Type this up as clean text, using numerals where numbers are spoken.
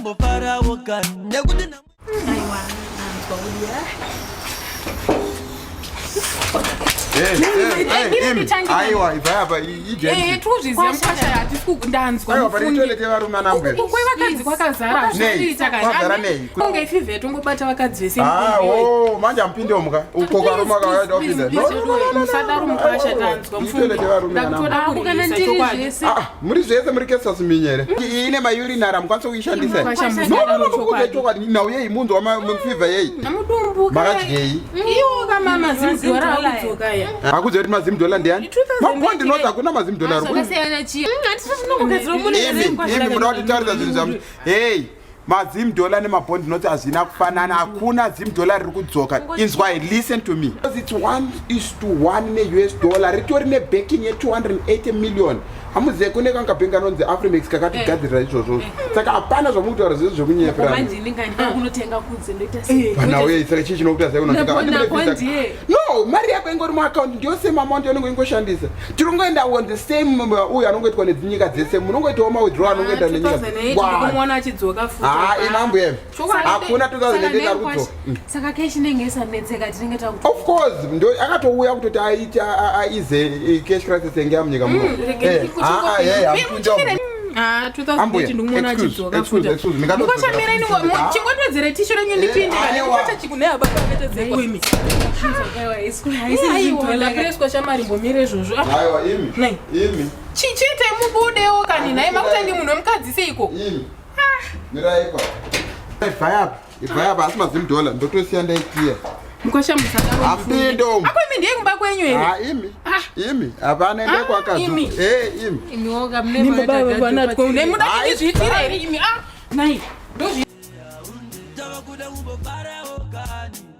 kumbofarawo kani nekuti Aiwa, ndanzwa kudya. Aiwa, ibva apa, Eh, tuzviziva mukwasha, hatisi ndanzwa. Aiwa, pari toilet yevarume anambwe. Kwevakadzi kwakazara. Nei? Kwazara nei? Kunge ifivhe tongobata vakadzi vese. Ah, oh, manje amupinde muka uko karume kakaita kupinda. No, no, no, no, no. Musadaro mukwasha, tanzwa. Itoilet yevarume anambwe. Ndakutoda Kana kurivisa ndiri chokwadi. zvese. Ah, muri zvese muri kesasi here? Iyi ine mayurinary, amukwanisa kuishandisa. Mukwasha, No, no, musadaro no, mukuudza chokwadi. chokwadi. Nhau yei munzwa mufivha yei? Namudumbu. Makadyei? Iwo kamama zimdhora akudzoka ya. Akuziva kuti mazimdhola ndiyani? 2008. Mabhondi notes, hakuna mazimdhola ari kuno. Zvakasiyana chii? Handisi tinongogadzira munhu. Imi, imi muda kutitaurisa zvinhu zvamu. Hei, mazimdhola nemabhondi notes hazvina kufanana. Hakuna zimdhola riri kudzoka. Inzwai, listen to me. Because it's 1 is to 1 neUS dollar, ritori nebacking ye280 million. Hamuzive kune kanga bhengi anonzi Afrimex kakatigadzirira izvozvo. Saka hapana zvamukutaura zvese zvekunyepera. Manje inenge handida kunotenga kunze, ndoita sei? Panawe, saka chii chinokuita sei unotenga? Nabondi ye. No, mari yako ingori muakaunti, ndiyo same amount yaunenge ingoshandisa. Tiri kungoenda on the same uyu anongoitwa nedzinyika dzese, munongoitawo mawithdraw anongoenda nenyika. 2008 ndikumuona achidzoka futi. Ha, inambuye, Chokwadi. hakuna 2008 ari kudzoka. Saka cash inenge isanetseka, tinenge takuti Of course, ndo akatouya kutoti aite aize cash crisis yenge yamunyika muno. Ah, ah, eh, hamupinde umu. Ah, 2008 Ambuya, ndikumuona excuse, achidzoka excuse, futi. excuse, ndingatodzoka. Mukwasha, mirai, Ah. chingotwedzere tishu renyu ndipinde. Eh, aiwa. Mukwasha, chikune ababa akatedzekwa imi. Aiwa, ndapireswa shamari, mbomire izvozvo. Ah, Aiwa, imi. Nei. Imi. Chichiite mubudewo kani nhai, makutange munhu wemukadzi seiko? Imi, mirai ipa, ibvai apa, ibvai apa. Asi mazimdhola ndotosiya ndaikiya. Mukwasha, musadaro. Hamupinde umu. Ako imi ndiye kumba kwenyu here? Ha, imi, imi, hapana, ende kwakazu. Imi. Eh, imi. Muda kundizviitira here imi? Ah, nai. Tava kuda kumbofarawo kani.